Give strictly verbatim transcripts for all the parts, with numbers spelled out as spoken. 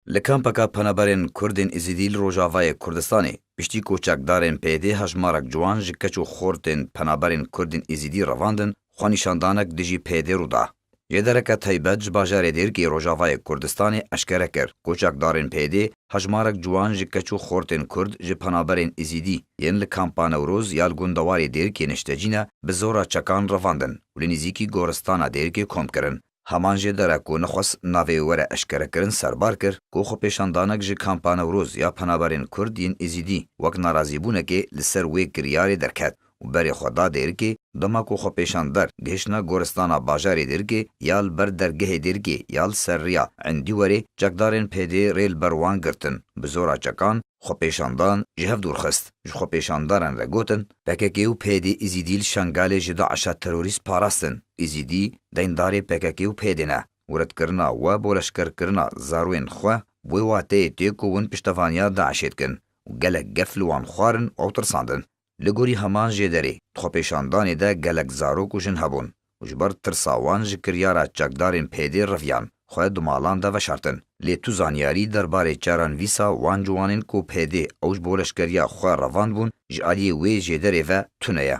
Li kampeka penaberên Kurdên Êzîdî li Rojavayê Kurdistanê, piştî ku çekdarên P Y D'ê hejmarek ciwan ji keç û xortên penaberên Kurdên Êzîdî revandin, xwenîşandanek dijî P Y D'ê rû da. Jêdereke taybet ji bajarê Dêrikê Rojavayê Kurdistanê eşkere kir ku çekdarên P Y D'ê hejmarek ciwan ji keç û xortên Kurd ji penaberên Êzîdî yên li kampa Newroz ya li gundewarê Dêrikê niştecî ne, bi zora çekan revandin û li nîzîkî goristana Dêrikê kom kirin. Heman jêdere ku nexwest navê wê were eşkerekirin serbar kir ku xwepêşandanek ji kampa Newroz ya penaberên Kurd yên Êzîdî wek narazîbûnekê li ser wê kiryarê derket û berê xwe da Dêrikê, dema ku xwepêşander gihiştine goristana bajarê Dêrikê ya li ber dergehê Dêrikê ya li ser riya Endîwerê, çekdarên P Y D'ê rê li ber wan girtin, bi zora çekan xwepêşandan ji hev dûr xist. Ji xwepêşandaran re gotin, P K K û P Y D'ê Êzîdî li Şengalê ji DAIŞa terorîst parastin. Êzîdî deyndarê P K K û P Y D'ê ne û redkirina we bo leşkerkirina zarûyên xwe, bi wê wateyê tê ku hûn piştevaniya DAIŞê dikin û gelek gef li wan xwarin û ew tirsandin. Li gorî heman jêderê, di xwepêşandanê de gelek zarok û jin hebûn û ji ber tirsa wan ji kiryara çekdarên P Y D'ê reviyan, xwe di malan de veşartin. Lê tu zanyarî derbarê çaranivîsa wan ciwanên ku P Y D'ê ew ji bo leşkeriya xwe revandbûn, ji aliyê wê jêderê ve tune ye.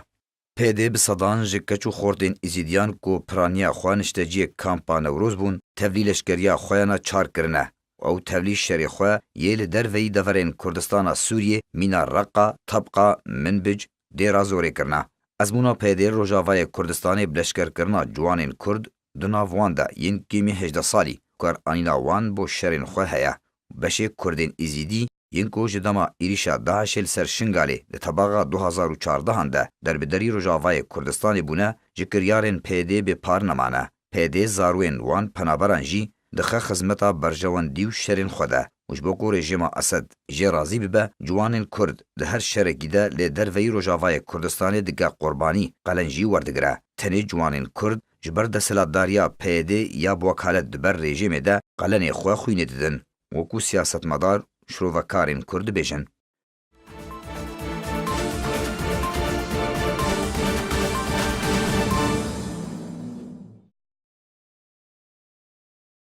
P Y D'ê bi sedan ji keç û xortên Êzîdiyan ku piraniya xwe nişteciyê kampa Newroz bûn, tevlî leşkeriya xwe ya naçar kirine û ew tevlî şerê xwe yê li derveyî deverên Kurdistana Sûriyê, mîna Reqa, Tebqa, Minbic, Dêra Zorê kirine. Ezmûna P Y D'ê li Rojavayê Kurdistanê bi leşkerkirina ciwanên Kurd di nav wan de yên kêmî hejdeh salî karanîna wan bo şerên xwe heye. Beşê Kurdên Êzîdî yên ku ji dema êrîşa DAIŞê li ser Şingalê di tebaxa du hazar û çardehan de derbiderî Rojavayê Kurdistanê bûne, ji kiryarên P Y D'ê bêpar nemane. P Y D'ê zarûyên wan penaberan jî dixe xizmeta berjewendî û şerên xwe de û ji bo ku rejîma Esed jê razî bibe, ciwanên Kurd di her şerekî de lê derveyî Rojavayê Kurdistanê dike qurbanî, qelenc jî werdigire. Tenê ciwanên Kurd ji ber desthilatdariya P Y D'ê ya bi wekalet di ber rejîmê de qelenê xwe xwînê didin. Wekû siyasetmedar, şirovekarên Kurd dibêjin,